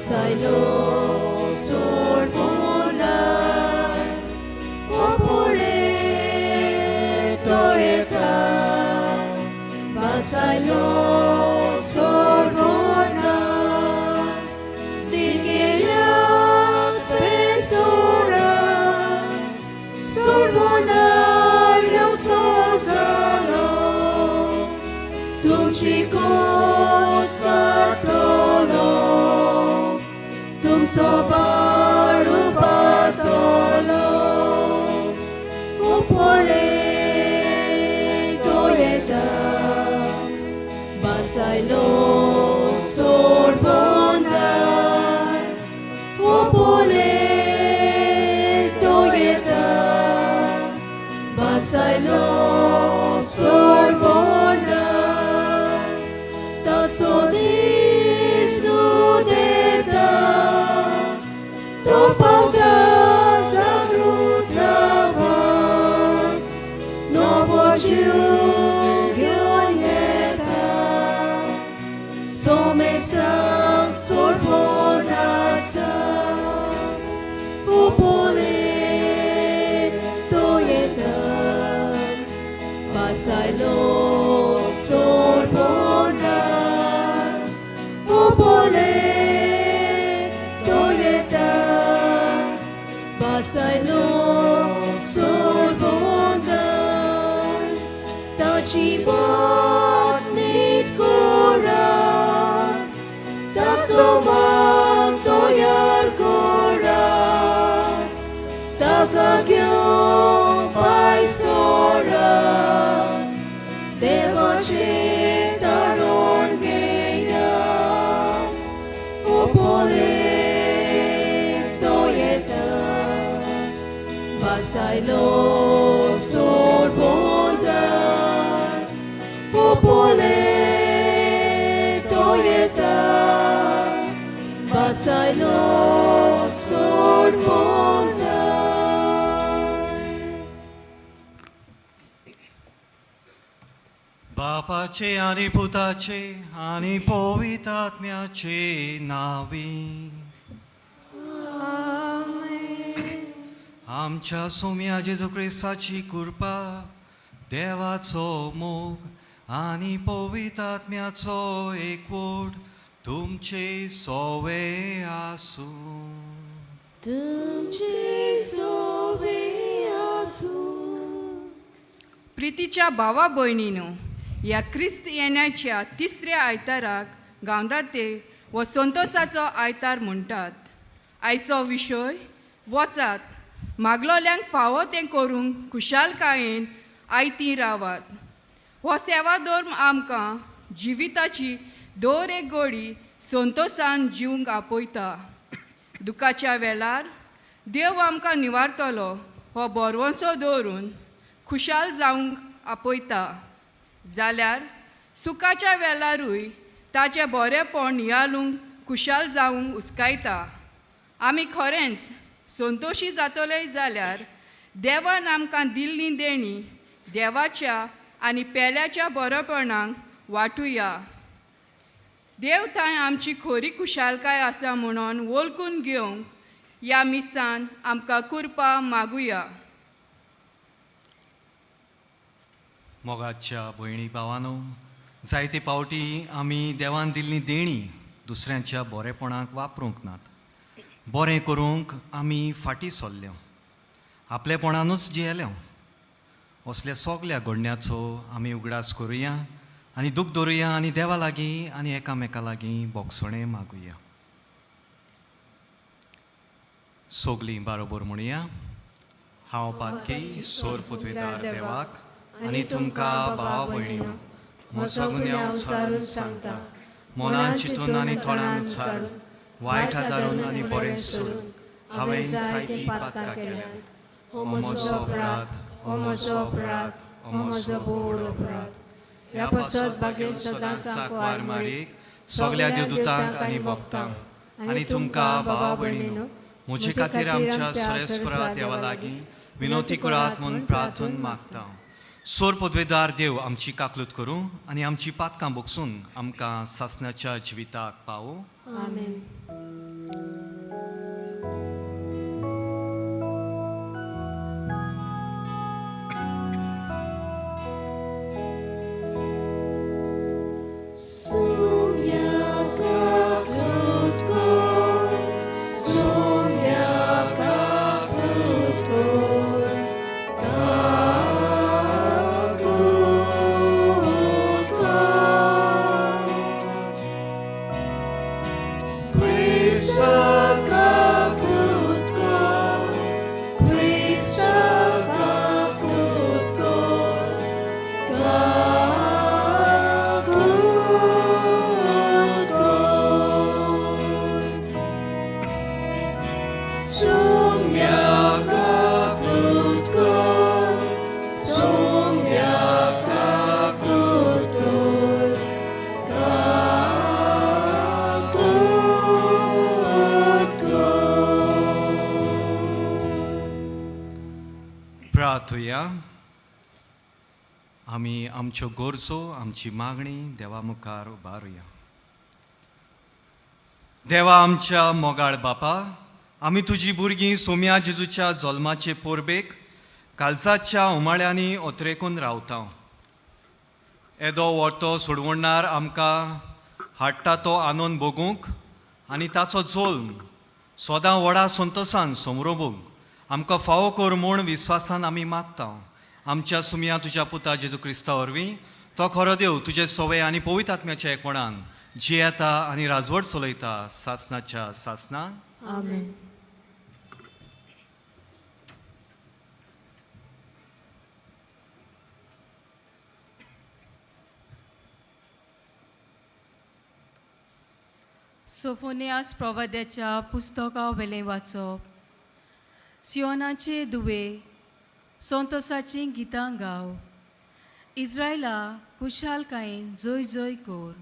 বাসাইলো সর্বনাশ ওপরে তোয়েতা বাসাইলো সর্বনাশ দিগেয়া পেসোরা সর্বনাশ সোজানো तुमची कोत कातलो तुमचो बाळू बातलो उपळे तो येता बसायलो सोडबोंदा उपळे तो येता बसायलो सोडबोंदा ताचो दिसू देता तो पावता जागृत रावात नवो जीव घेवन येता सोमेस्ताक सोडबोंदाता उपले तो येता बसायलो सोडबोंदा उपले तो येता बसायलो सोडबोंदा ताची वाट नीट करा ताचो मार्ग तयार करा ताका घेवन पांय सोरा देवाचें तारून घेया उपले तो येता बसायलो सोडबोंदा उपले तो येता बसायलो सोडबोंदा. बापाचे आनी पुताचे आनी पवित्र आत्म्याचे नावी. आमच्या सोम्या जेजू क्रिस्ताची कृपा, देवाचो मोग आनी पवित्र आत्म्याचो एकवट तुमचे सोवे आसूं. तुमचे सोबे आसूं. प्रितीच्या भावा भयणीनो, ह्या क्रिस्त येण्याच्या तिसऱ्या आयताराक गांवदाते हो संतोसाचो आयतार म्हणटात. आयचो विशय, वचात, मागलोल्यांक फावो तें करूंक खुशालकायेन आयती रावात. हो सेवा धर्म आमकां जिविताची दर एक गोडी संतोसान जिवंक आपयता. दुखाच्या वेळार देव आमकां निवारतलो हो भरवंसो दवरून खुशाल जावंक आपयता, जाल्यार सुखाच्या वेळारूय ताचें बरेंपण नियाळूंक खुशाल जावंक उस्कायता. आमी खरेंच संतोशी जातले जाल्यार देवान आमकां दिल्ली देणी देवाच्या आनी पेल्याच्या बरेपणाक वांटुया. देव थंय आमची खरी खुशालकाय आसा म्हणून वळखून घेवंक ह्या मिसान आमकां कृपा मागुया. मोगाच्या भयणी भावानो, जायते फावटी आमी देवान दिल्ली देणी दुसऱ्यांच्या बरेपणाक वापरूंक नात. बरें करूंक आमी फाटीं सरले, आपलेपणानूच जियेले. असल्या सगल्या घडण्याचो आमी उगडास करुया आनी दूख दवरुया आनी देवा लागीं आनी एकामेका लागीं बोगसणें मागुया. सगलीं बारोबर म्हणुया. हांव पातकी सोर पुतवेदार देवाक आनी तुमकां भाव भयणीनो म्हजो गुन्यांव उच्चारून सांगता. मनान चिंतून आनी तोंडान उच्चारून, वायट आदारून आनी बरें सोडून हांवें जायतीं पातकां केल्यात. हो म्हजो अपराध, हो म्हजो अपराध, हो म्हजो व्हड अपराध. ह्या पासत भागेस्त सदांच सांकवार मारीक, सगल्या देवदूतांक आनी भक्तांक आनी तुमकां भावा भयणीनो म्हजे खातीर आमच्या सरेस्वरा देवा लागीं विनवती करात म्हूण प्रार्थन मागता. सोर पदवेदार देव आमची काकलूत करूं आनी आमची पातकां बोगसून आमकां सासणाच्या जिविताक पावो. आमेन. आमच्यो गरजो, आमची मागणी देवा मुखार उबारुया. देवा आमच्या मोगाळ बापा, आमी तुजी भुरगीं सोम्या जेजूच्या जल्माचे पोरबेक कालजाच्या उमाळ्यांनी ओतरेकून रावता. येदो व्हडतो सोडवणार आमकां हाडटा तो आनंद भोगूंक आनी ताचो जल्म सदां व्हडा संतोसान समरोबूंक आमकां फावो कर म्हूण विस्वासान आमी मागता. आमच्या सुमया तुज्या पुता जेजू क्रिस्ता वरवीं, तो खरो देव तुजे सवे आनी पवित्र आत्म्याच्या एकवणान जियेता आनी राजवट चलयता सासनाच्या सासना. आमेन. सोफोनियास प्रवाद्याच्या पुस्तका वेलें वाचप. सियोनाचे दुवे, संतोसाचीं गितां गाव. इज्रायला, खुशालकायेन जय जय कोर.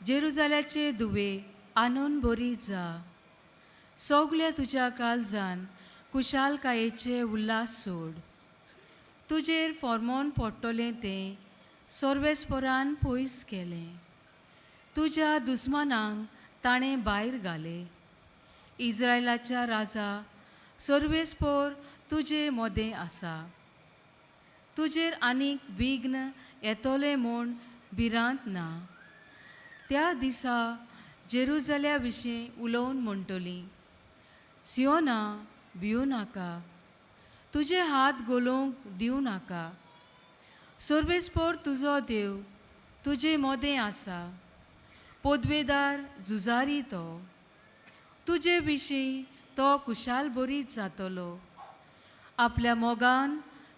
जेरुजाल्याचे दुवे, आनंद बरी जा. सगल्या तुज्या काळजान खुशालकायेचे उल्हास सोड. तुजेर फॉर्मोन पडटलें तें सर्वेस्परान पयस केलें. तुज्या दुस्मानांक ताणें भायर घाले. इज्रायलाच्या राजा सर्वेस्पोर तुजे मोदें आसा. तुजेर आनीक विघ्न येतलें म्हूण भिरांत ना. त्या दिसा जेरुजाल्या विशीं उलोवन म्हणटली, सियोना, भिवू नाका. तुजे हात गोलोवंक दिवं नाका. सर्वेस्पोर तुजो देव तुजे मोदें आसा. पोदवेदार झुजारी तो. तुजे विशीं तो खुशाल बरीच जातलो. आपल्या मोगान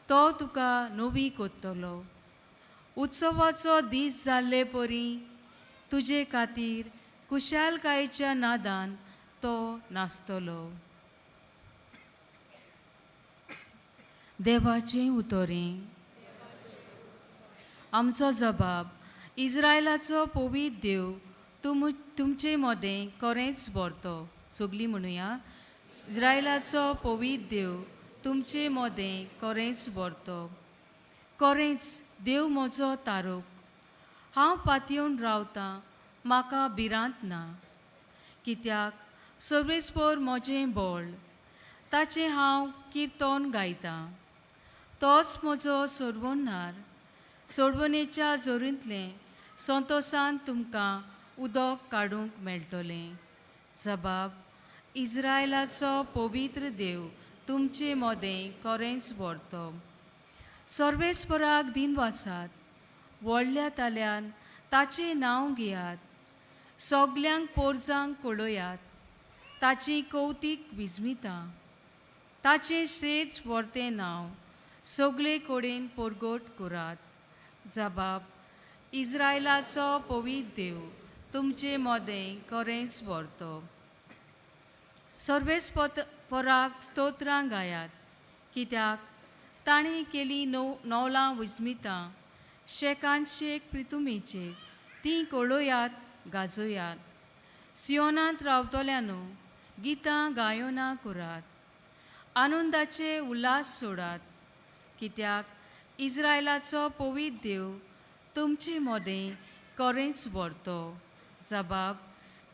तो तुका नवी कोत्तलो. उत्सवाचो दीस जाल्ले परी तुजे खातीर खुशालकायेच्या नादान तो नाचतलो. देवाचें उतरें. आमचो जबाब, इज्रायलाचो पवित्र देव तुमचे मदें कोरेंच व्हरतो. सगलीं म्हणुया, इज्रायलाचो पवित्र देव तुमचे मदें कोरेंच व्हरतो. कोरेंच देव म्हजो तारूक. हांव पातयेवन रावतां, म्हाका भिरांत ना. कित्याक सर्वेस्पोर म्हजें बळ, ताचें हांव किर्तन गायतां. तोच म्हजो सोडवणहार. सोडवणेच्या जोरींतलें संतोसान तुमकां उदक काडूंक मेळटलें. जबाब, इज्रायलाचो पवित्र देव तुमचे मदें कोरेंच व्हरतो. सर्वेस्पराक दिनवासात. व्हडल्या ताल्यान ताचें नांव घेयात. सगल्यांक पोरजांक कळयात ताची कवतीक विजमितां. ताचें श्रेच व्हरतें नांव सगले कडेन परगट करात. जबाब, इज्रायलाचो पवित्र देव तुमचे मदें कोरेंच व्हरतो. सर्वेस्पत पराक स्तोत्रां गायात. कित्याक तांणी केली णव नवलां विस्मितां शेकान शेक प्रितुमेचेर तीं कळोयात, गाजोयात. सियोनांत रावतल्यानो, गितां गायोना करात. आनंदाचे उल्हास सोडात. कित्याक इज्रायलाचो पवित्र देव तुमचे मदें कोरेंच व्हरतो. जबाब,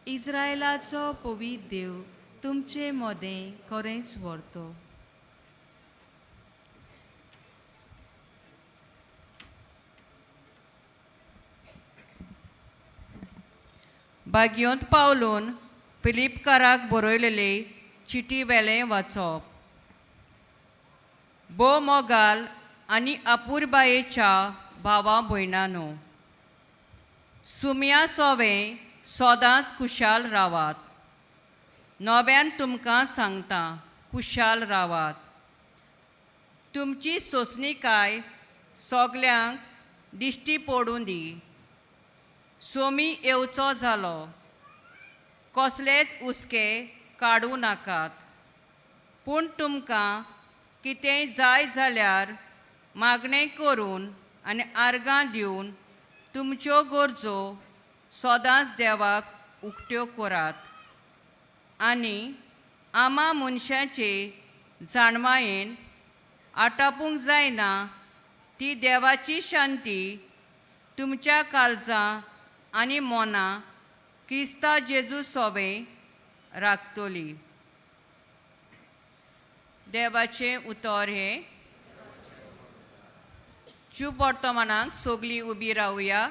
इज्रायलाचो पवित्र देव तुमचे मदें कोरेंच व्हरतो. बागियोंत पावलून फिलिपकाराक बरयलेले चिटी वेलें वाचप. भोव मोगाल आनी अपुरबायेच्या भावा भयणानो, सुम्या सोवे सदांच खुशाल रावात. नव्यान तुमकां सांगता, खुशाल रावात. तुमची सोंसणीकाय सगल्यांक दिश्टी पडूं दी. सोमी येवचो जालो. कसलेच हुस्के काडूं नाकात, पूण तुमकां कितेंय जाय जाल्यार मागणें करून आनी आर्गां दिवन तुमच्यो गरजो सदांच देवाक उक्त्यो करात. आनी आमा मनशाचे जाणवायेन आटापूंक जायना. ती देवाची शांती तुमच्या काळजां आनी मनां क्रिस्ता जेजू सोबें राखतली. देवाचें उतर हें. चूप वर्तमानाक सगलीं उबी रावया.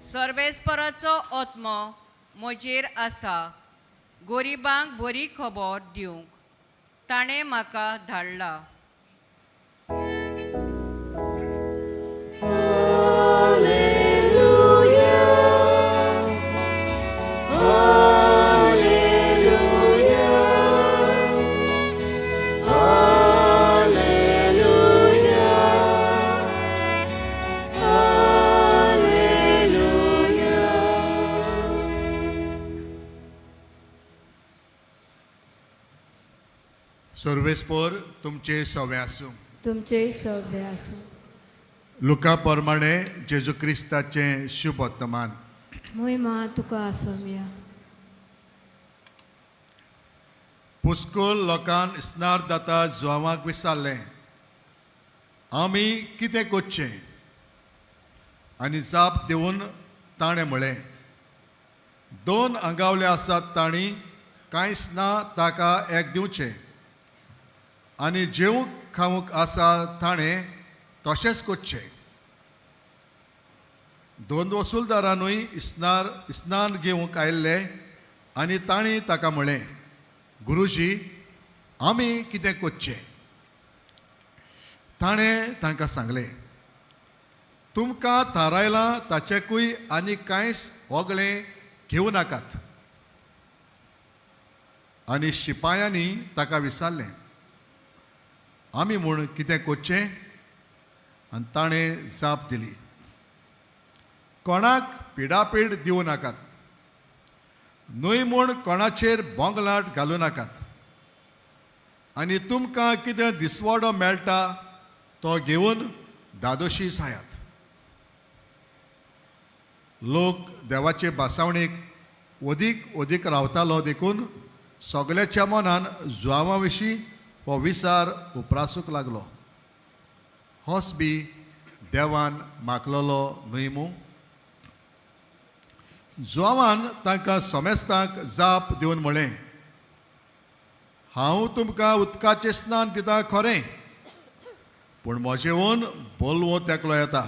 सर्वेस्पराचो आत्मो म्हजेर आसा, गोरिबांक बरी खबर दिवंक ताणें म्हाका धाडला. सर्वेस्पोर तुमचे सवे आसूं. तुमचेय सभ्य आसूं. लुका प्रमाणे जेजू क्रिस्ताचें शुभ वर्तमान. मोहिमा तुका आसोमिया. पुस्कोल लोकान स्नार दाता जुवांवाक विचारलें, आमी कितें करचें? आनी जाप दिवन ताणें म्हळें, दोन आंगावले आसात तांणी कांयच ना ताका एक दिवचें, आनी जेवंक खावंक आसा ताणें तशेंच करचें. दोन वसुलदारानूय स्नार स्नान घेवंक आयिल्ले आनी तांणी ताका म्हळें, गुरुजी, आमी कितें करचें? ताणें तांकां सांगलें, तुमकां थारायलां ताचेकूय आनी कांयच वगळें घेवं नाकात. आनी शिपायांनी ताका विचारलें, आमी म्हूण कितें करचें? आनी ताणें जाप दिली, कोणाक पिडापीड दिवं नाकात, न्हय म्हूण कोणाचेर बोंगलाट घालूं नाकात, आनी तुमकां कितें दिसवाडो मेळटा तो घेवन दादोशी जायात. लोक देवाचे भासावणीक अदीक अदीक रावतालो देखून सगल्याच्या मनान जुआवा विशीं हो विचार उप्रासूंक लागलो. होच बी देवान मागलेलो न्हय मूं? जुआवान तांकां समेस्तांक जाप दिवन म्हळें, हांव तुमकां उदकाचें स्नान दिता खरें, पूण म्हजेवन बोलवो तेकलो येता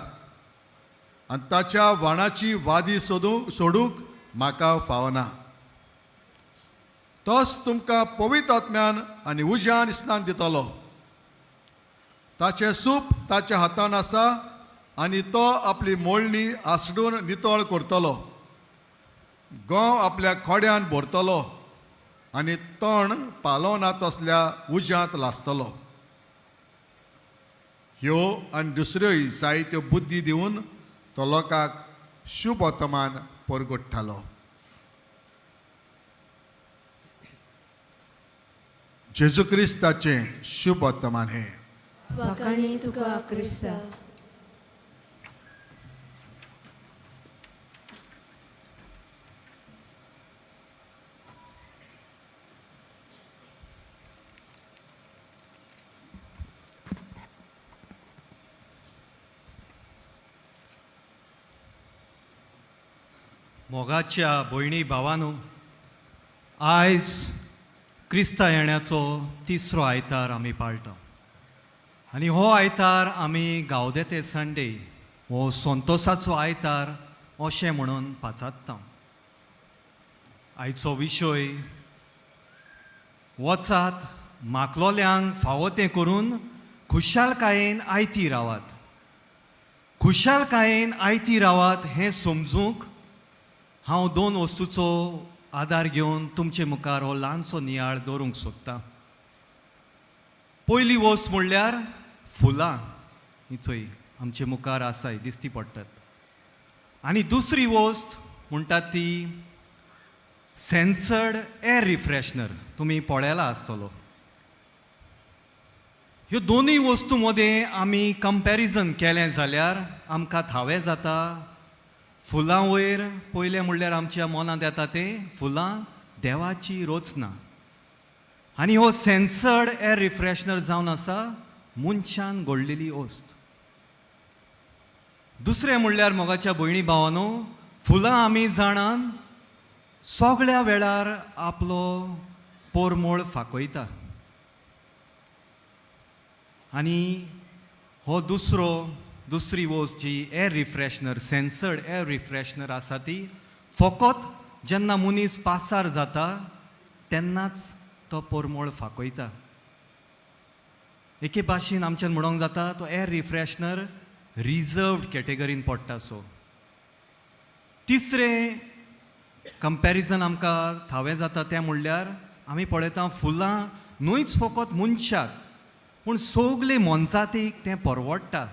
आनी ताच्या वाणाची वादी सोदूंक सोडूंक म्हाका फावना. तोच तुमकां पवित्र आत्म्यान आनी उज्यान स्नान दितलो. ताचें सूप ताच्या हातान आसा आनी तो आपली मोळणी आसडून नितळ करतलो, गोंव आपल्या खोड्यान भरतलो आनी तण पालोवना तसल्या उज्यांत लासतलो. ह्यो आनी दुसऱ्योय जायत्यो बुद्दी दिवन तो लोकांक शुभ वर्तमान परगट्टालो. जेजू क्रिस्ताचें शुभ वर्तमान हें. वाखाणी तुका क्रिस्ता. मोगाच्या भयणी भावानू, आयज क्रिस्ता येण्याचो तिसरो आयतार आमी पाळटा आनी हो आयतार आमी गावदेते संडे हो संतोसाचो आयतार अशें म्हणून पाचारता. आयचो विशय, वचात माकलोल्यांक फावो तें करून खुशालकायेन आयती रावात. खुशालकायेन आयती रावात हें समजूंक हांव दोन वस्तूचो आदार घेवन तुमचे मुखार हो ल्हानसो नियाळ दवरूंक सोदतां. पयली वस्त म्हणल्यार फुलां, ही चोय आमचे मुखार आसाय, दिश्टी पडटात. आनी दुसरी वस्त म्हणटात ती सेन्सर्ड एअर रिफ्रेशनर, तुमी पळयला आसतलो. ह्यो दोनूय वस्तू मदें आमी कंपॅरिजन केलें जाल्यार आमकां थावें जाता. फुलां वयर पयलें म्हणल्यार आमच्या मनांत येता तें फुलां देवाची रचना, आनी हो सेन्सर्ड एअर रिफ्रेशनर जावन आसा मनशान घडलेली वस्त. दुसरें म्हणल्यार मोगाच्या भयणी भावानो, फुलां आमी जाणान सगळ्या वेळार आपलो पोरमोळ फाकयता, आनी हो दुसरी वस्त जी air refreshener, censored air refreshener आसा ती फकत जेन्ना मनीस पासार जाता तेन्नाच तो पोरमोळ फाकयता. एके भाशेन आमच्यान म्हणोंक जाता तो एअर रिफ्रेशनर रिजर्वड कॅटेगरीन पडटा. सो तिसरें कंपॅरिजन आमकां थावें जाता तें म्हणल्यार आमी पळयता फुलां न्हूच फकत मनशाक पूण सगले मोनजातीक तें परवडटा.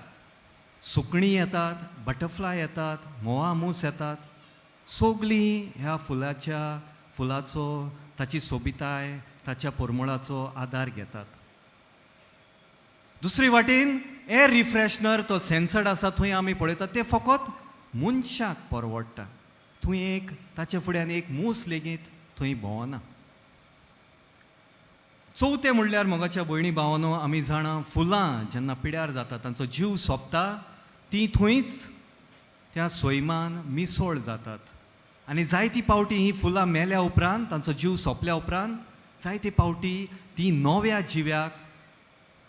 सुकणीं येतात, बटरफ्लाय येतात, म्होंवा मूस येतात, सगलीं ह्या फुलाचो, ताची सोबिताय, ताच्या परमळाचो आदार घेतात. दुसरी वाटेन एअर रिफ्रेशनर तो सेन्सर्ड आसा, थंय आमी पळयतात तें फकत मनशाक परवडटा. थंय एक ताचे फुड्यान एक मूस लेगीत थंय भोंवना. चवथें म्हणल्यार मोगाच्या भयणी भावानो, आमी जाणा फुलां जेन्ना पिड्यार जाता, तांचो जीव सोंपता, तीं थंयच त्या सैमान मिसळ जातात. आनी जायती पावटी हीं फुलां मेल्या उपरांत, तांचो जीव सोंपल्या उपरांत जायते पावटी तीं नव्या जिव्याक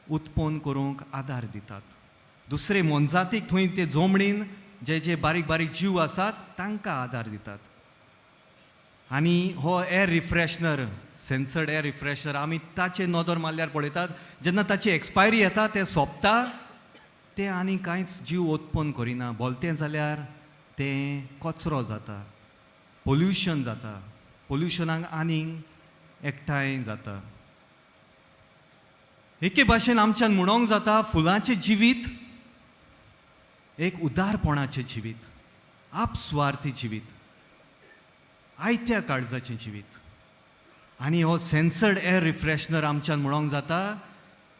उत्पन्न करूंक आदार दितात. दुसरे मोनजातीक थंय ते जमणीन जे जे बारीक बारीक जीव आसात तांकां आदार दितात. आनी हो air refreshener, censored air refreshener आमी ताचे नदर मारल्यार पळयतात जेन्ना ताची एक्सपायरी येता तें सोंपता, तें आनी कांयच जीव उत्पन्न करिना. बोलतें जाल्यार तें कचरो जाता, पोल्युशन जाता, पोल्युशनाक आनीक एकठांय जाता. एके भाशेन आमच्यान म्हणोंक जाता फुलांचें जिवीत एक उदारपणाचें जिवीत, आपसुवार्थी जिवीत, आयत्या काळजाचें जिवीत. आनी हो सेन्सर्ड एअर रिफ्रेशनर आमच्यान म्हणोंक जाता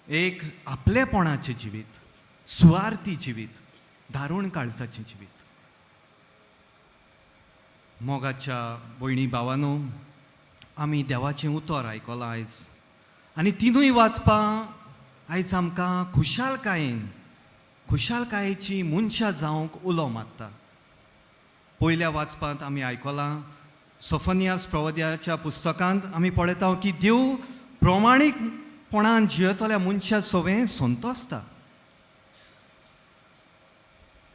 एक आपलेपणाचें जिवीत, सुवार्थी जिवीत, दारूण काळजाचें जिवीत. मोगाच्या भयणी भावानो, आमी देवाचें उतर आयकलां आयज, आनी तिनूय वाचपां आयज आमकां खुशालकायेन, खुशालकायेची मनशां जावंक उलो मारता. पयल्या वाचपांत आमी आयकलां सोफनियास प्रवद्याच्या पुस्तकांत आमी पळयता की देव प्रमाणीकपणान जियेतल्या मनशा सवें संतोसता.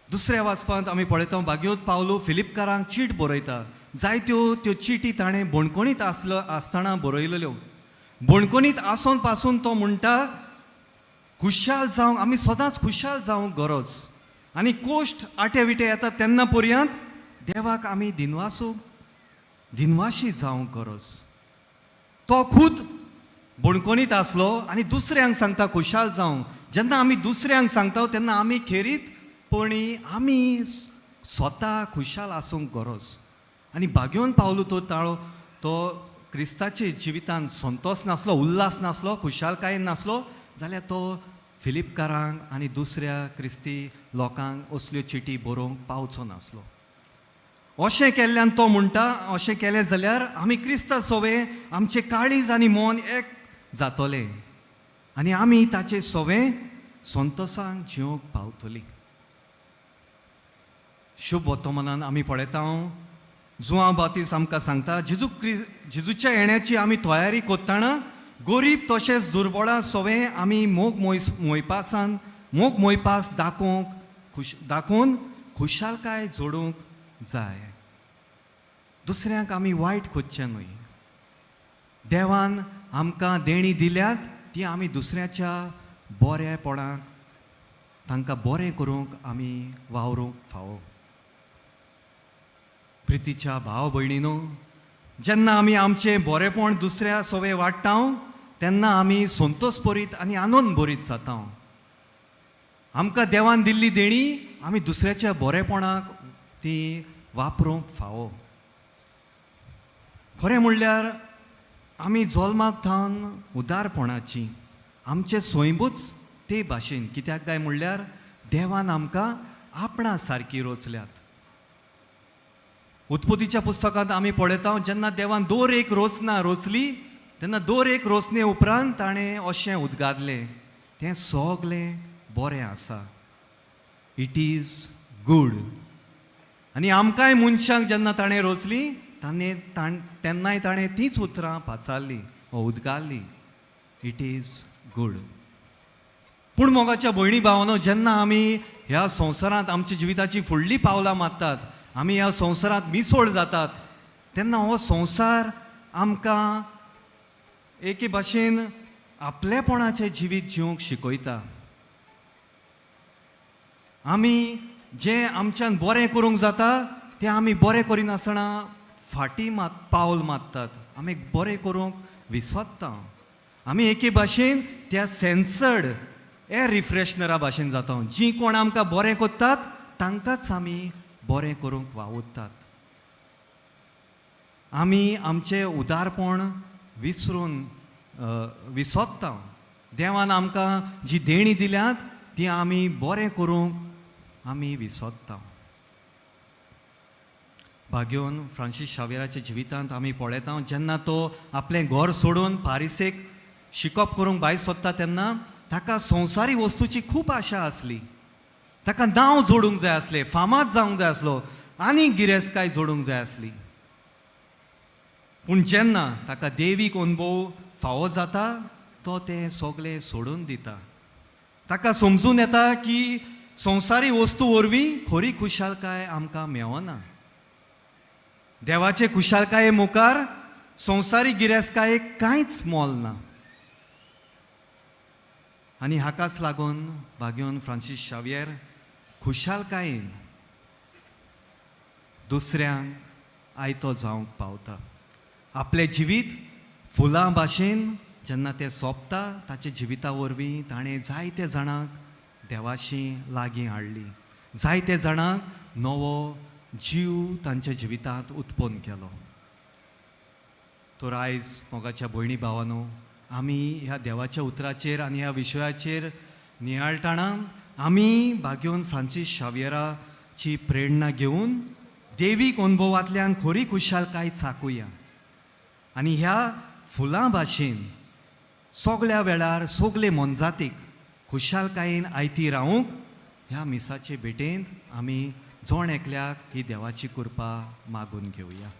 दुसऱ्या वाचपांत आमी पळयता भाग्योत पावलो फिलिपकारांक चीट बरयता. जायत्यो त्यो चिटी ताणें बणकोणीत आसतना बरयलेल्यो. बणकोणीत आसोन पासून तो म्हणटा खुशाल जावंक, आमी सदांच खुशाल जावंक गरज, आनी कोश्ट आटे विटे येता तेन्ना पर्यंत देवाक आमी दिनवाशी जावंक गरज. तो खूद बणकोणीत आसलो आनी दुसऱ्यांक सांगता खुशाल जावंक. जेन्ना आमी दुसऱ्यांक सांगता तेन्ना आमी खेरीत पणी आमी स्वता खुशाल आसूंक गरज. आनी भाग्योन पावलो तो ताळो, तो क्रिस्ताचे जिवितान संतोस नासलो, उल्हास नासलो, खुशालकायेन नासलो जाल्यार तो फिलिपकारांक आनी दुसऱ्या क्रिस्ती लोकांक असल्यो चिटी बरोवंक पावचो नासलो. अशें केल्ल्यान तो म्हणटा अशें केलें जाल्यार आमी क्रिस्ता सोवे आमचें काळीज आनी मन एक जातलें आनी आमी ताचे सोवे संतोसान जिवंक पावतली. शुभ वर्तमानान आमी पळयता जुआंव बातीस आमकां सांगता जेजूच्या येण्याची आमी तयारी करतना गरीब तशेंच दुर्बळां सोवे आमी मोग मोयपासान मोग मोयपास दाखोवन खुशालकाय जोडूंक जाय. दुसऱ्यांक आमी वायट करचें न्हय. देवान आमकां देणी दिल्यात ती आमी दुसऱ्याच्या बरेपणाक तांकां बरें करूंक आमी वावरूंक फावो. प्रितीच्या भाव भयणीनो, जेन्ना आमी आमचें बरेपण दुसऱ्या सोवे वाडटा तेन्ना आमी संतोश भरीत आनी आनंद भरीत जाता. आमकां देवान दिल्ली देणी आमी दुसऱ्याच्या बरेपणाक ती वापरूंक फावो. खरें म्हणल्यार आमी जल्माक थावन उदारपणाची आमचें सैमूच ते भाशेन, कित्याक काय म्हणल्यार देवान आमकां आपणा सारकी रोचल्यात. उत्पत्तीच्या पुस्तकांत आमी पळयता जेन्ना देवान दर एक रोचना रोचली तेन्ना दर एक रोचणे उपरांत ताणें अशें उद्गारलें, तें सगलें बरें आसा, it is good. आनी आमकांय मनशांक जेन्ना ताणें रोचली तेन्नाय ताणें तींच उतरां पाचारलीं वा उद्गारलीं, it is good. पूण मोगाच्या भयणी भावानो, जेन्ना आमी ह्या संवसारांत आमच्या जिविताची फुडलीं पावलां मारतात, आमी ह्या संवसारांत मिसोळ जातात, तेन्ना हो संवसार आमकां एके भाशेन आपलेपणाचें जिवीत जिवंक शिकयता. आमी जें आमच्यान बरें करूंक जाता तें आमी बरें करिनासतना फाटीं पावल मारतात, आमी बरें करूंक विसरता. आमी एके भाशेन त्या सेन्सर्ड एर रिफ्रेशनरा भाशेन जाता. जीं कोण आमकां बरें करतात तांकांच आमी बरें करूंक वावुरतात. आमी आमचें उदारपण विसरून विसरता. देवान आमकां जी देणी दिल्यात ती आमी बरें करूंक आमी विसरता. भाग्योन फ्रांसीस शावेराच्या जिवितांत आमी पळयता जेन्ना तो आपलें घर सोडून पारिसेक शिकप करूंक भायर सोदता तेन्ना ताका संवसारी वस्तूची खूब आशा आसली. ताका नांव जोडूंक जाय आसलें, फामाद जावंक जाय आसलो आनी गिरेस्तकाय जोडूंक जाय आसली. पूण जेन्ना ताका देवीक अनुभव फावो जाता तो तें सगलें सोडून दिता. ताका समजून येता की संवसारी वस्तू वरवीं खरी खुशालकाय आमकां मेवना. देवाचे खुशालकाये मुखार संवसारी गिरेस्तकायेक कांयच मोल ना. आनी हाकाच लागून भाग्योन फ्रांसीस शावियर खुशालकायेन दुसऱ्यांक आयतो जावंक पावता. आपलें जिवीत फुलां भाशेन जेन्ना तें सोंपता ताच्या जिविता वरवीं ताणें जायते जाणांक देवाशी लागीं हाडली, जायते जाणांक नवो जीव तांच्या जिवितांत उत्पन्न केलो. तर आयज मोगाच्या भयणी भावानो, आमी ह्या देवाच्या उतराचेर आनी ह्या विशयाचेर नियाळटाना आमी भाग्योन फ्रांसीस शावियराची प्रेरणा घेवन देवीक अनुभवांतल्यान खरी खुशालकाय चाकुया आनी ह्या फुलां भाशेन सगल्या वेळार सगले मोनजातीक खुशालकायेन आयती रावूंक ह्या मिसाचे भेटेंत आमी जण एकल्याक ही देवाची कृपा मागून घेवया.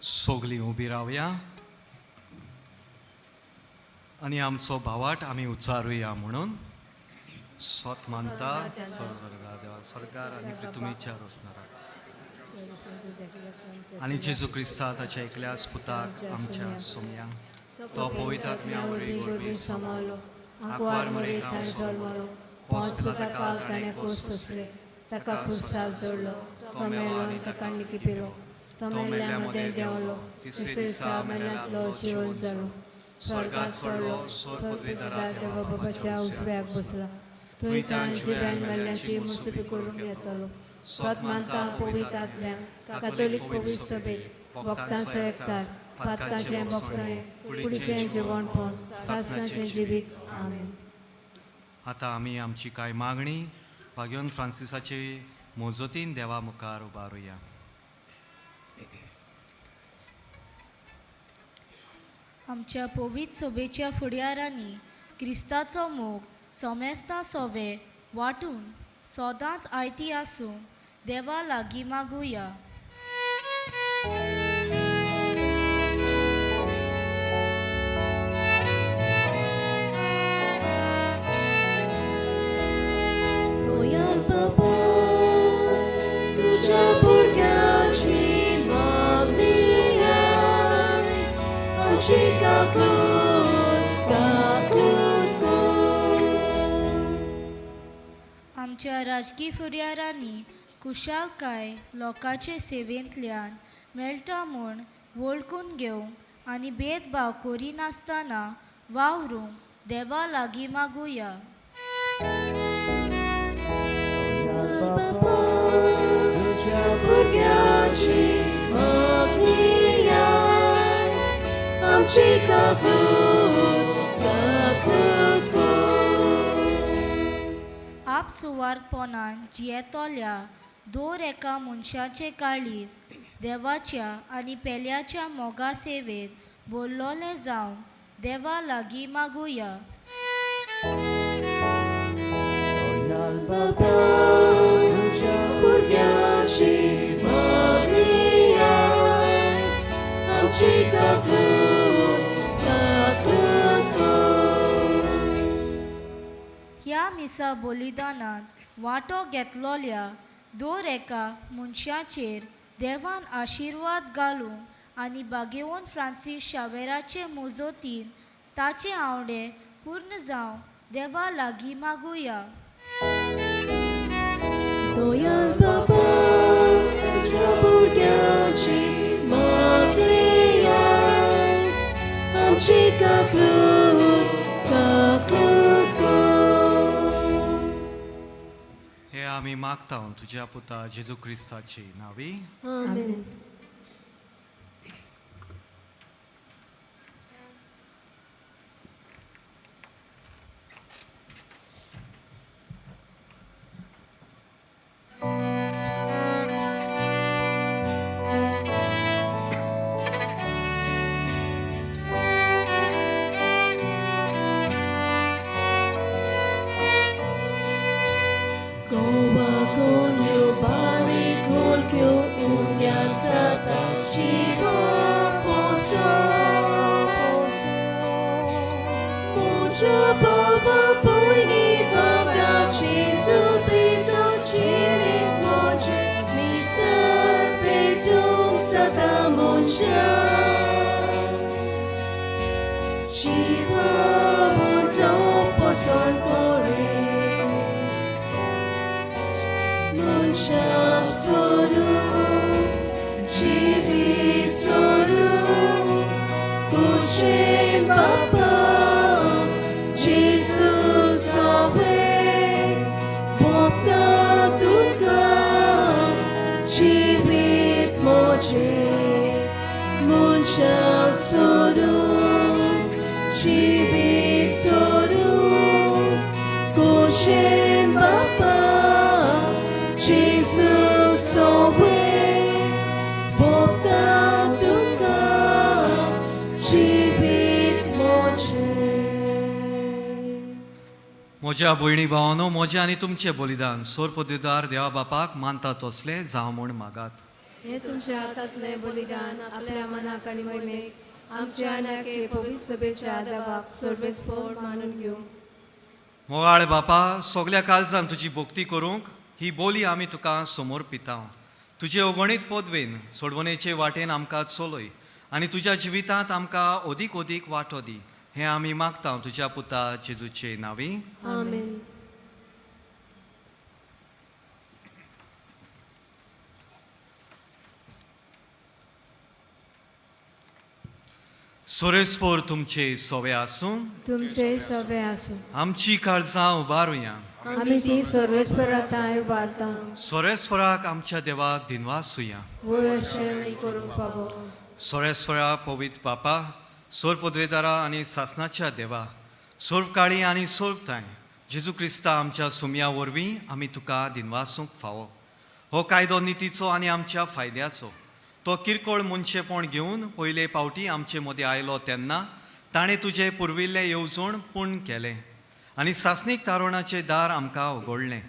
सगलीं उबी रावया आनी आमचो भावाट आमी उच्चारुया म्हणून स्वत मानता स्वर्गा स्वर्गार आनी पृथ्वीच्या रचणाराक आनी जेजू क्रिस्ता ताच्या एकल्या पुताक आमच्या सोमया तो पवित्र आत्म्या वरवीं गोरवी समावलो, आंकवार मरे थाण जल्मलो, पोस पिलाता ताणें कोस सोंसले, ताका खुर्सार जोडलो, तो मेलो आनी ताका निकिपिलो, तो मेल्ल्या मदें देंवलो, तिसरे दिसा मेल्यांतलो जिवन जालो, स्वर्गात चडलो, स्वर्ग पदवेदारा देवा बाबाच्या उजव्याक बसला, थंय ताण जिव्यान मेल्ल्याची मुसुबी करूंक येतलो. स्वत मानता पवित्र आत्म्याक, कातोलीक पवित्र सभेक, भक्तांचो एकतार, पातकांचें बोगसणें, कुडीचें जिवणपण, सासणाचें जिवीत. आमेन. आतां आमी आमची कांय मागणी भाग्योन फ्रांसिसाचे मोजतीन देवा मुखार उबारुया. आमच्या पवित्र सभेच्या फुडारांनी क्रिस्ताचो मोग सोमेस्ता सोवे वांटून सदांच आयती आसूंक देवा लागीं मागुया. रोयाल बाबा तुझ्या भुरग्याची मागणी आय आमची काकलूत काकलूत कर. आमच्या राजकी फुडारांनी कुशालकाय लोकांचे सेवेंतल्यान मेळटा म्हूण वळखून घेवंक आनी भेदभाव करिनासतना वावरूंक देवा लागीं मागुया. बाबा तुझ्या भुरग्याची मागणी आय आमची काकलूत काकलूत कर. आपसुवार्थपणान जियेतल्या दर एका मनशाचें काळीज देवाच्या आनी पेल्याच्या मोगा सेवेंत भरलोलें जावंक देवा लागीं मागुया. बाबा तुझ्या भुरग्याची मागणी आय आमची काकलूत काकलूत कर. ह्या मिसा बलिदानांत वांटो घेतलोल्या दर एका मनशाचेर देवान आशिर्वाद घालूंक आनी बागेवन फ्रांसीस शावेराचे मुजोतीन ताचे आंवडे पूर्ण जावंक देवा लागीं मागुया. दोयाल बाबा तुझ्या भुरग्याची मागणी आय आमची काकलूत काकलूत कर. हे आमी मागता तुज्या पुता जेजू क्रिस्ताची नावी. आमेन. Goa कोल्यो बारीक होलक्यो उण्यांत जाता जिवा पोसो. म्हज्या बाबा भयणी वांगडा जेजू बेतो जिवीत म्हजें मिसाळ पेटोवंक सदां मनशाक जिवा म्हणटो पसंत करे मनशाक सोडून जिवीत सोडून कुशेन बापा जेजू सोवे भोगता तुका जिवीत म्हजें मनशाक सोडून जिवीत सोडून कुशेन बापा जेजू सोवे भोगता तुका जिवीत म्हजें. म्हज्या भयणी भावानो, म्हजें आनी तुमचें बलिदान सोरपदवीदार देवा बापाक मानता तसलें जावं म्हूण मागात. हे तुमच्या हातांतलें बलिदान आपल्या मनाक आनी मोहिमेक आमच्या आनी पवित्र सभेच्या देवाक सर्वेस्पोर मानून घेवं. मोगाळ बापा, सगल्या काळजान तुजी भक्ती करूंक ही बोली आमी तुका समोर पिता. तुजे अगणीत पदवेन सोडवणेचे वाटेन आमकां चलय आनी तुज्या जिवितांत आमकां अदीक अदीक वांटो दी. हें आमी मागता तुज्या पुता जेजूचे नांवी. आमेन. सोरेस्फोर तुमचे सोवे आसूं. तुमचे सवे आसूं. आमची काळजां उबारुया. आमी ती सर्वेस्परा थांय उबारता. सोरेस्वराक आमच्या देवाक दिनवासुया. वय अशें आमी करूंक फावो. सोरेस्वरा पवित्र बापा, सोर पदवेदारा आनी सासनाच्या देवा, सोर्व काळी आनी सोर्व ताय जेजू क्रिस्ता आमच्या सुमया वरवीं आमी तुका दिनवासूंक फावो. हो कायदो नितीचो आनी आमच्या फायद्याचो. तो किरकोळ मनशेपण घेवन पयले फावटी आमचे मदीं आयलो तेन्ना ताणें तुजें पुर्विल्लें येवजण पूर्ण केलें. आनी सासणीक तारुणाचें दार आमकां उगडलें.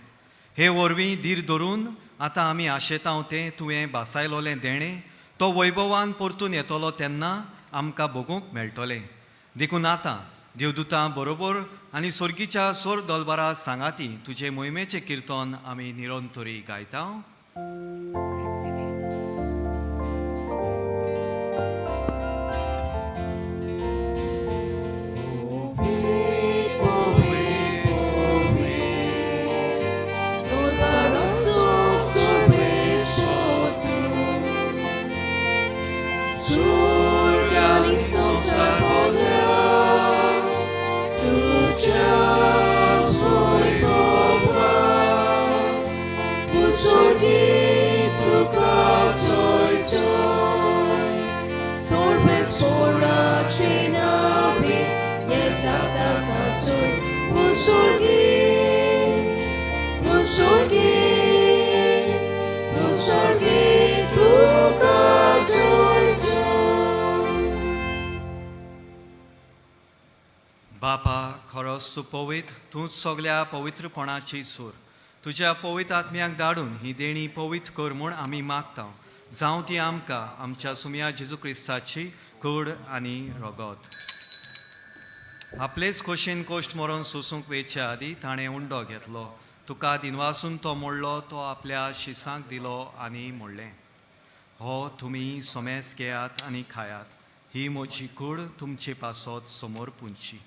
हे वरवीं धीर धरून आतां आमी आशेतांव तें तुवें भासायलोलें देणें तो वैभवान परतून येतलो तेन्ना आमकां भोगूंक मेळटलें. देखून आतां देवदूतां बरोबर आनी सोर्गीच्या सोर दलबारा सांगाती तुजे मोहिमेचें किर्तन आमी निरंतरी गायता. बापा, खरोच तूं पवित्र, तूंच सगल्या पवित्रपणाची सूर. तुज्या पवित्र आत्म्याक धाडून ही देणी पवित्र कर म्हूण आमी मागता. जावं ती आमकां आमच्या सुमया जेजू क्रिस्ताची कूड आनी रगत. आपलेच खोशेन कोश्ट मरोन सोसूंक वेच्या आदी ताणें उंडो घेतलो, तुका दिनवासून तो मोडलो, तो आपल्या शिसांक दिलो आनी म्हणलें, हो तुमी सोमेस घेयात आनी खायात, ही म्हजी कूड तुमचे पासत समोर पुंची.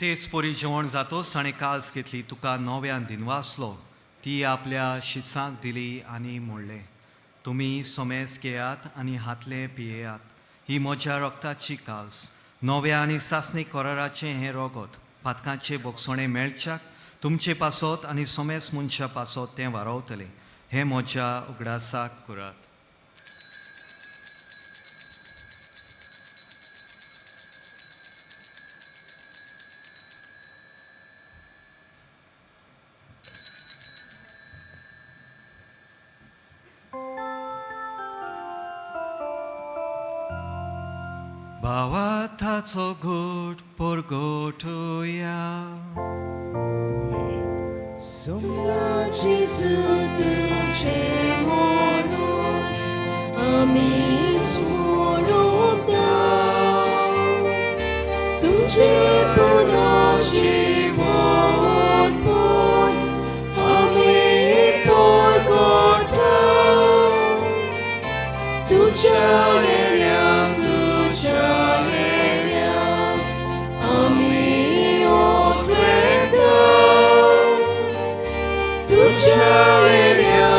तेच परी जेवण जातोच ताणें काल्स घेतली, तुका नव्यान दिनवासलो, ती आपल्या शिसांक दिली आनी म्हणलें, तुमी सोमेस घेयात आनी हातले पियेयात, ही म्हज्या रक्ताची काल्स, नव्या आनी सासणी कराराचें हें रगत, पातकांचे बोगसणें मेळच्याक तुमचे पासत आनी सोमेस मनशा पासत तें वारवतलें. हें म्हज्या उगडासाक करात. भावार्थाचो घोट परगटुया. Summa Jesu तुझे म्हणून आमी सोडोवता, तुझे पुनर्जीवन आमी परगटा, तुझ्या येण्या तुझ्या येण्या आमी ओतवेता, तुझ्या येण्या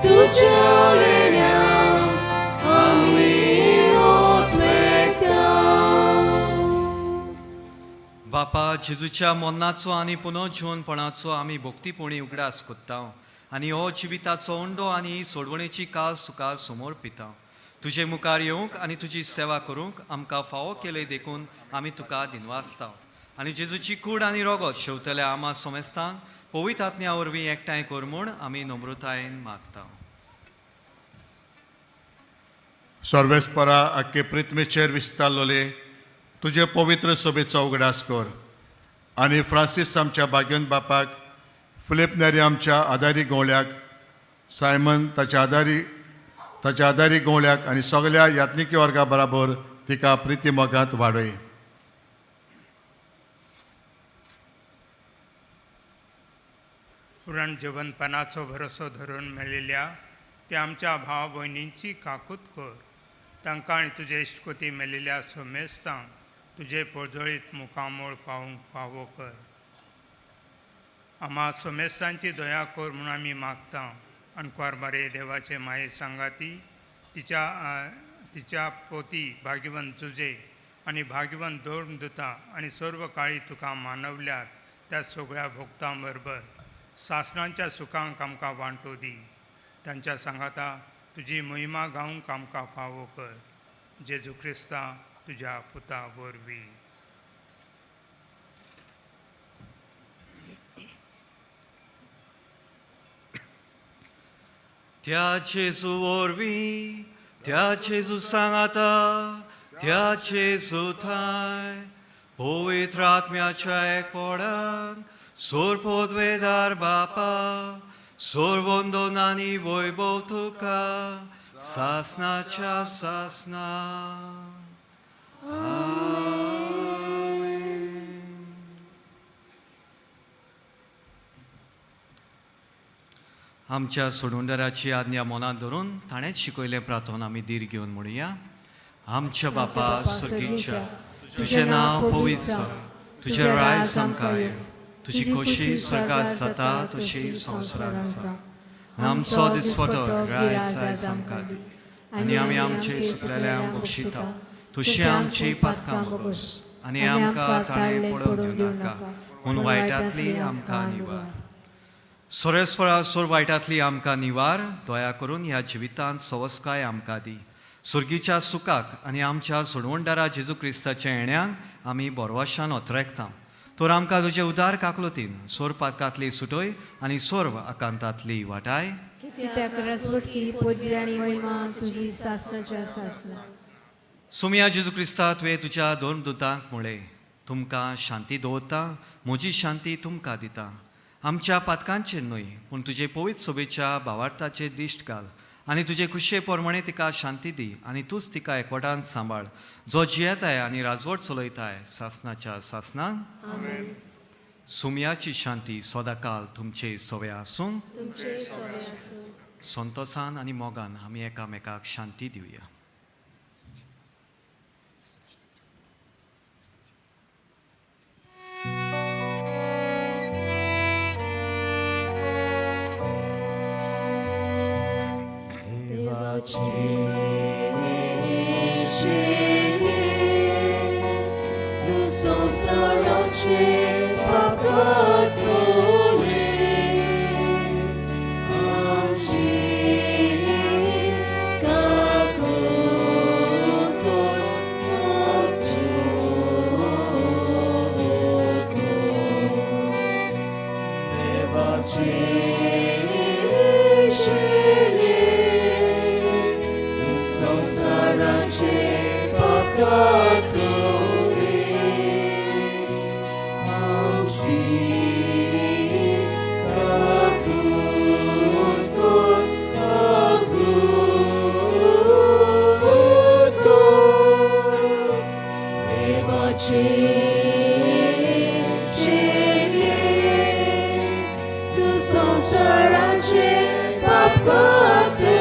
तुझ्या येण्या आमी ओतवेता. बापा, जेजूच्या मरणाचो आनी पुनर्जीवनपणाचो आमी भक्तीपणी उगडास कोत्ता आनी हो जिविताचो उंडो आनी सोडवणेची कास तुका समोर पिता. तुजे मुखार येवंक आनी तुजी सेवा करूंक आमकां फावो केले देखून आमी तुका दिनवासता. आनी जेजूची कूड आनी रगत शेवतल्या आमा सोमेस्तांक पवित्र आत्म्या वरवीं एकठांय कर म्हूण आमी नम्रतायेन मागता. सर्वेस्परा, आख्खे पृथ्वीचेर विस्तारलोले तुजे पवित्र सभेचो उगडास कर आनी फ्रांसीस आमच्या भाग्योन बापाक, फिलीप नेरी आमच्या आदारी गवळ्याक, सायमन ताच्या आदारी गवळ्याक आनी सगल्या यात्निकी वर्गा बराबर तिका प्रिती मोगांत वाडय. पुरण जिवंतपणाचो भरोसो धरून मेळिल्ल्या त्या आमच्या भाव भयणींची काकूत कर. तांकां आनी तुजे इश्टकोती मेळिल्ल्या सोमेस्तांक तुजे पोजोळीत मुखामोळ पावूंक फावो कर. आमा सोमेस्तांची दया कर म्हूण आमी मागता. अणकुवार बारे देवाचे माये सांगाती तिच्या तिच्या पोती भाग्यवंत जुजे आनी भाग्यवंत दोन दुता आनी सर्व काळी तुका मानवल्यात त्या सगळ्या भोक्तां बरोबर सासणांच्या सुखांक आमकां वांटो दी. तांच्या सांगाता तुजी महिमा गावंक आमकां फावो कर. जेजू क्रिस्ता तुज्या पुता वरवीं. त्या जेजू वरवीं, त्या जेजू सांगाता, त्या जेजू ठांय, पवित्र आत्म्याच्या एकपणान, सोर पोदवेदार बापा, सोर वंदनानी वैभव तुका, सासनाच्या सासना. आमच्या सोडवणदाराची आज्ञा मनांत धरून ताणेंच शिकयलें प्रार्थना आमी धीर घेवन म्हणुया. आमच्या बापा सर्गीच्या, तुजें नांव पवित्र जावं, तुजें रायज आमकां येवं, तुजी खोशी स्वर्गात जाता तशी संवसारांत जावं. आमचो दिसपटो ग्रायज आयज आमकां दी, आनी आमी आमचे सुकलेल्यांक बक्षिता तशी आमची पातकां बगस, आनी आमकां ताणें पडोवंक दिवं नाका, पूण वायटांतली आमकां निवार. सोरेस्वरा सोर वायटांतली आमकां निवार, दया करून ह्या जिवितांत सवस्काय आमकां दी. सुर्गीच्या सुखाक आनी आमच्या सोडवणदारा जेजू क्रिस्ताच्या येण्याक आमी बोरवाशान ओतरेकता. तर आमकां तुजे उदार काकलोतीन सोर पातकांतली सुटय आनी सोर्व आकांतांतली वाटाय. कित्याक राजवटकी पदवी आनी महिमा तुजी सासनाच्या सासना. सोमया जेजू क्रिस्ता, तुवें तुज्या दोन दुतांक म्हळें, तुमकां शांती दवरता, म्हजी शांती तुमकां दिता. आमच्या पातकांचेर न्हय, पूण तुजे पवित्र सोबेच्या भावार्थाचेर दिश्ट घाल आनी तुजे खुशे प्रमाणे तिका शांती दी, आनी तूंच तिका एकवटान सांबाळ, जो जियेताय आनी राजवट चलयताय सासनाच्या सासनान. सुमयाची शांती सदांकाल तुमचे सवे आसूं. तुमचे सवे आसूं. संतोसान आनी मोगान आमी एकामेकाक शांती दिवया. देवाचे शेणये, तूं संवसाराचे पाप काडटले, आमचेर काकूट कर, आमच्योत कर. देवाचे शेणये, तूं संवसाराचे पाप काडटले, आमचेर काकूट कर, काकूट कर. देवाचे शेणये, तूं संवसाराचे पाप काडटले,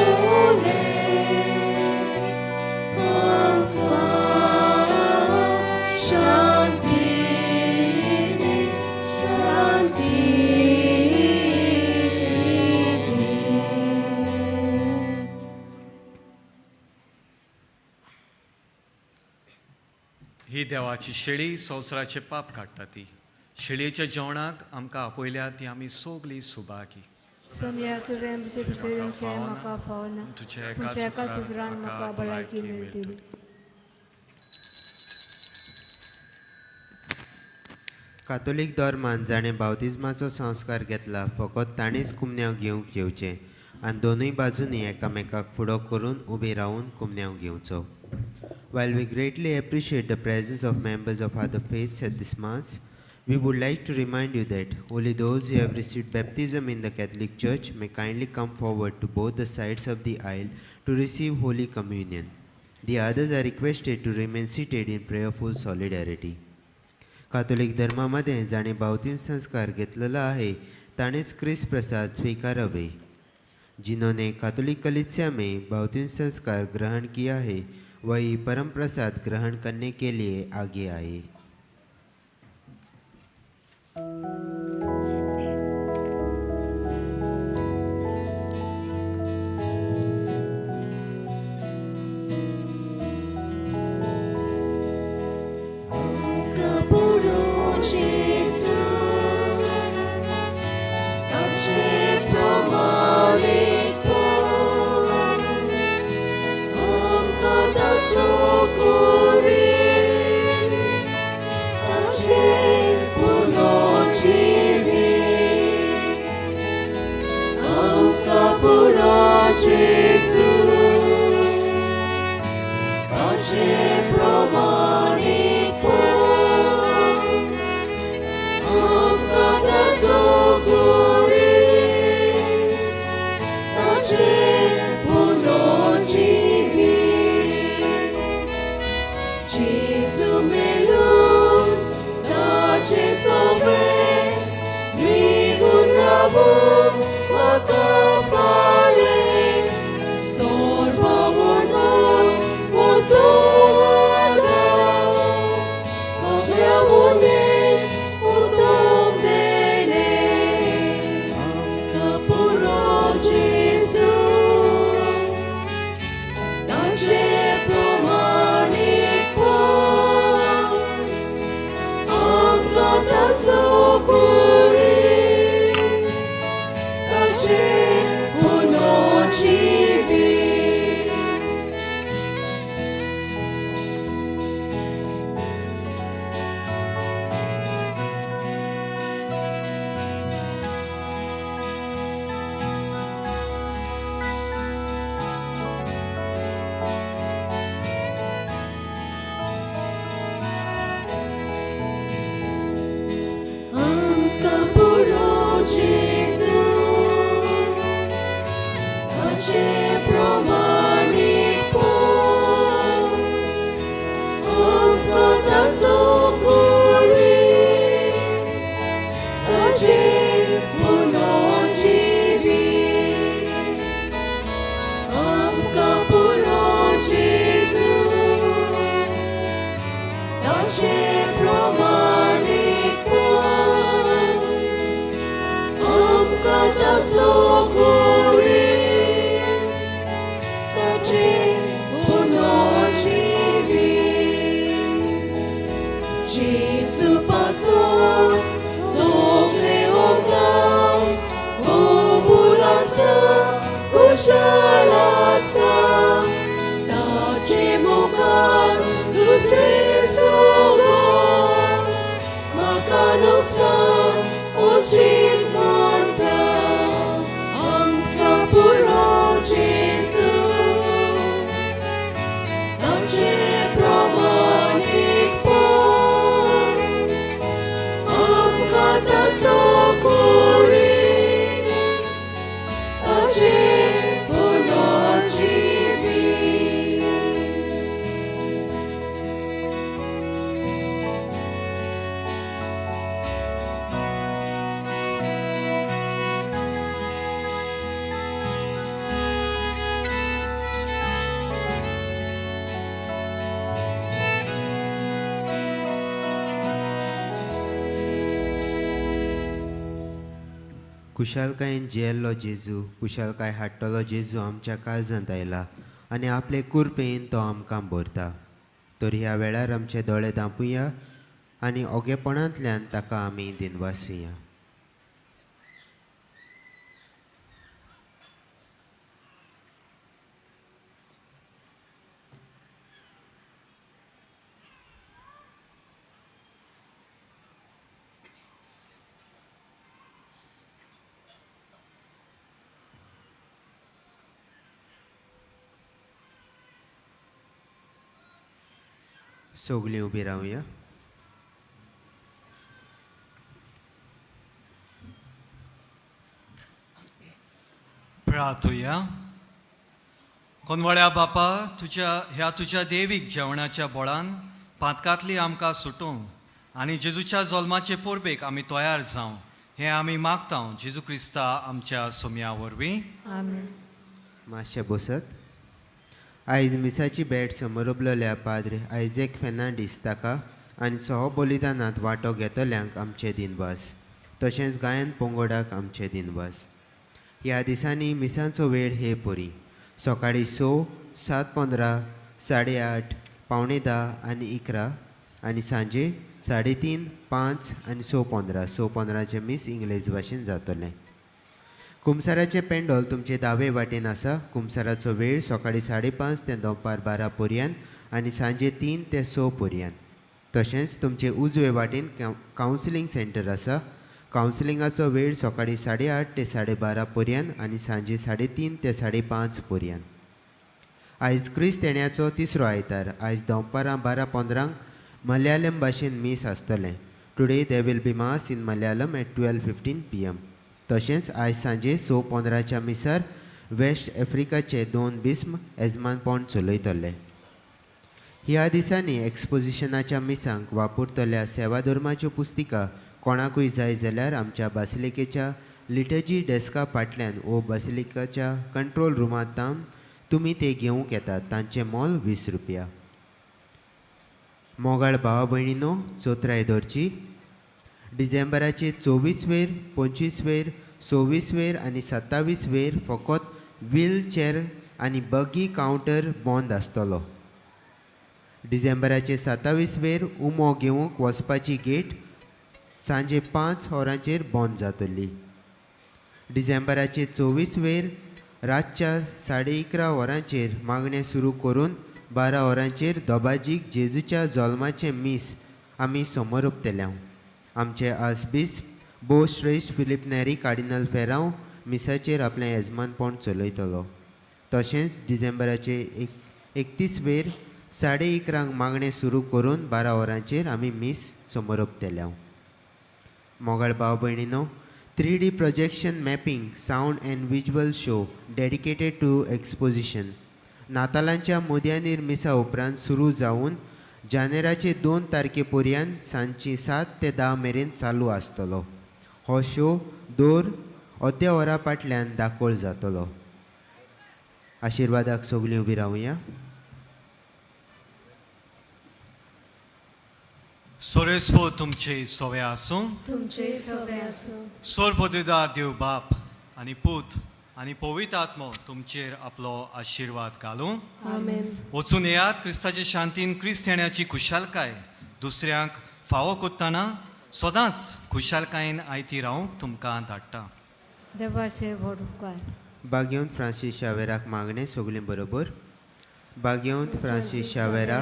आमकां शांती दी, शांती दी. ही देवाची शेळी संवसाराचे पाप काडटा ती. शेळयेच्या जेवणाक आमकां आपयल्या ती आमी सगलीं सुभागी. सोमया, तुवें म्हजे भितर येवचें म्हाका फावना, तुज्या पूण एका एका सुत्रान म्हाका भलायकी मेळटली. कातोलीक धर्मान जाणें बावतिज्माचो संस्कार घेतला फकत ताणेंच कुमन्यांव घेवंक येवचें आनी दोनूय बाजूंनी एकामेकाक फुडो करून उबे रावून कुमन्यांव घेवचो. While we greatly appreciate the presence of members of other faiths at this Mass, we would like to remind you that only those who have received baptism in the Catholic Church may kindly come forward to both the sides of the aisle to receive Holy Communion. The others are requested to remain seated in prayerful solidarity. Catholic धर्मामध्ये जाणे बावतीम संस्कार घेतलेला आहे ताणेच क्रिस्त प्रसाद स्वीकारावे. जिन्होंने Catholic कलीसिया में बावतीम संस्कार ग्रहण किया है, वही परम प्रसाद ग्रहण करने के लिए आगे आए. आमकां पुरो जेजू, ताचे प्रमाणें कर, आमकां ताचो करी, ताचे पुरो. जेजू पासून सगळें वखदां कबूल आसा कुशल आसा ताचे मुखार दुसरें सगळें म्हाका नुकसान उचीत मानता आमकां पुरो जेजू ताचे प्रमाणीकपण आमकां ताचो करी ताचे पुनर्जिवीत. कुशालकायेन जियेल्लो जेजू, कुशालकाय हाडटलो जेजू आमच्या काळजांत आयला आनी आपले कुरपेन तो आमकां भरता. तर ह्या वेळार आमचे दोळे धांपुया आनी ओगेपणांतल्यान ताका आमी दिनवासुया. सगलीं उबी रावया. प्रार्थुया. कोनवळ्या बापा, तुज्या ह्या तुज्या देवीक जेवणाच्या बोळान पातकांतली आमकां सुटोवं आनी जेजूच्या जल्माचे परबेक आमी तयार जावं हें आमी मागता जेजू क्रिस्ता आमच्या सोम्या वरवीं. आमेन. मातशें बसत. आयज मिसाची भेट समरबलेल्या पाद्र आयजेक फेर्नांडीस ताका आनी सह बलिदानांत वांटो घेतल्यांक आमचे दिनवास, तशेंच गायन पंगडाक आमचे दिनवास. ह्या दिसांनी मिसांचो वेळ हे परी: सकाळीं 6, 7:15, 8:30, 9:45 आनी 11 आनी सांजे 3:30, 5 आनी 6:15. 6:15चें मीस इंग्लेज भाशेन जातलें. कुमसाराचें पेंडोल तुमचे दावे वाटेन आसा. कुमसाराचो वेळ सकाळीं 5:30 ते दनपार 12 पर्यंत आनी सांजे 3 ते 6 पर्यंत. तशेंच तुमचे उजवे वाटेन कावन्सिलींग सेंटर आसा. कावन्सिलिंगाचो वेळ सकाळीं 8:30 ते 12:30 पर्यंत आनी सांजे 3:30 ते 5:30 पर्यंत. आयज क्रिस्त येण्याचो तिसरो आयतार. आयज दनपारां 12:15क मलयालम भाशेन मीस आसतलें. Today there will be mass in Malayalam at 12:15 PM. तशेंच आयज सांजे 6:15च्या मिसार वेस्ट आफ्रिकाचे दोन बिस्म येजमानपण चलयतले. ह्या दिसांनी एक्सपोजिशनाच्या मिसांक वापरतल्या सेवाधर्माच्यो पुस्तिका कोणाकूय जाय जाल्यार आमच्या बासिलिकेच्या लिटर्जी डेस्का फाटल्यान वो बासिलिकाच्या कंट्रोल रुमांत तुमी ते घेवंक येतात. तांचें मोल 20 रुपया. मोगाळ भावा भयणीनो, चोत्राय दवरची. डिसेंबराचे 24 वेर, 25 वेर, 26 वेर आनी 27 वेर फकत व्हील चॅर आनी बगी कावंटर बंद आसतलो. डिसेंबराचे 27 वेर उमो घेवंक वचपाची गेट सांजे 5 वरांचेर बंद जातली. डिसेंबराचे 24 वेर रातच्या 11:30 वरांचेर मागणें सुरू करून 12 वरांचेर दोबाजीक जेजूच्या जल्माचें मीस आमी समोर आमचे आर्सबिस्प भोव श्रेश्ठ फिलीप नेरी कार्डिनल फेरांव मिसाचेर आपलें येजमानपण चलयतलो. तशेंच डिसेंबराचे 31 वेर 11:30क मागणें सुरू करून 12 वरांचेर आमी मीस समोरपतले. मोगाळ भाव भयणीनो, 3D projection mapping sound and visual show dedicated to Exposition नातालांच्या मुद्यानीर मिसा उपरांत सुरू जावन जानेराचे 2 तारखे पर्यंत सांजची 7 ते 10 मेरेन चालू आसतलो. हो शो दर अर्द्या वरा फाटल्यान दाखोवल जातलो. आशिर्वादाक सगळीं उबी रावया. सोरेस्फो तुमचे सोवे आसूं. तुमचे सवे आसूं. सोरपदुदा देव बाप आनी पूत आनी पवित्र आत्मो तुमचेर आपलो आशिर्वाद घालूं. आमेन. वचून येयात क्रिस्ताचे शांतीन. क्रिस्त येण्याची खुशालकाय दुसऱ्यांक फावो कोत्ताना सदांच खुशालकायेन आयती रावंक तुमकां धाडटा. देवाचे व्हड उपकार. बागेवंत फ्रांसीस शावेराक मागणें सगळीं बरोबर. बागेवंत फ्रांसीस शावेरा,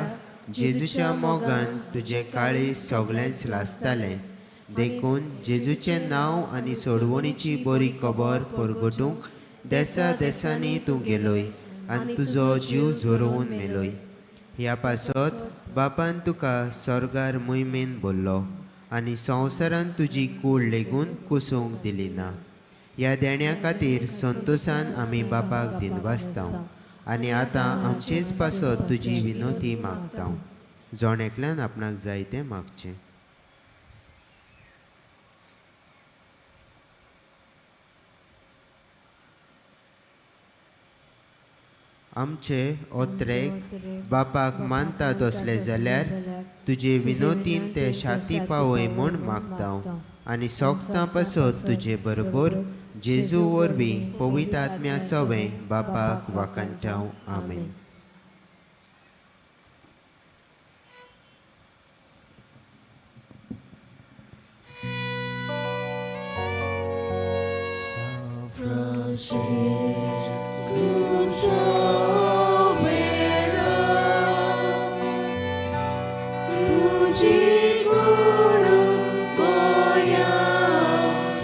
जेजूच्या मोगान तुजें काळीज सगळेंच लासतालें, देखून जेजूचें नांव आनी सोडवणीची बरी खबर परगटूंक देसा देसांनी तूं गेलोय आनी तुजो जीव झरोवन मेलोय. ह्या पासत बापान तुका स्वर्गार मोहिमेन भरलो आनी संवसारान तुजी कूड लेगून कुसूंक दिली ना. ह्या देण्या खातीर संतोसान आमी बापाक दिनवासताव आनी आतां आमचेच पासत तुजी विनोती मागताव. जण एकल्यान आपणाक जाय तें मागचें. आमचे ओत्रेक बापाक मानता तसले जाल्यार तुजे विनोतीन ते शाती पावय म्हूण मागताव आनी सोगतां पासत तुजे बरोबर जेजू वरवीं पवित्र आत्म्या सवें बापाक वाखाणचाव. आमेन. तुजी गुरू गोंया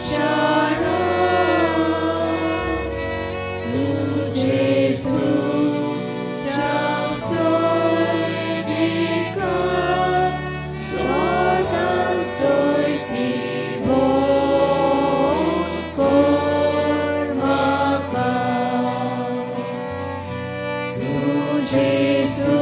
शारा तुजेसूच्या सोयरीका सदां सोयती भोव कर म्हाका. तुजेसूच्या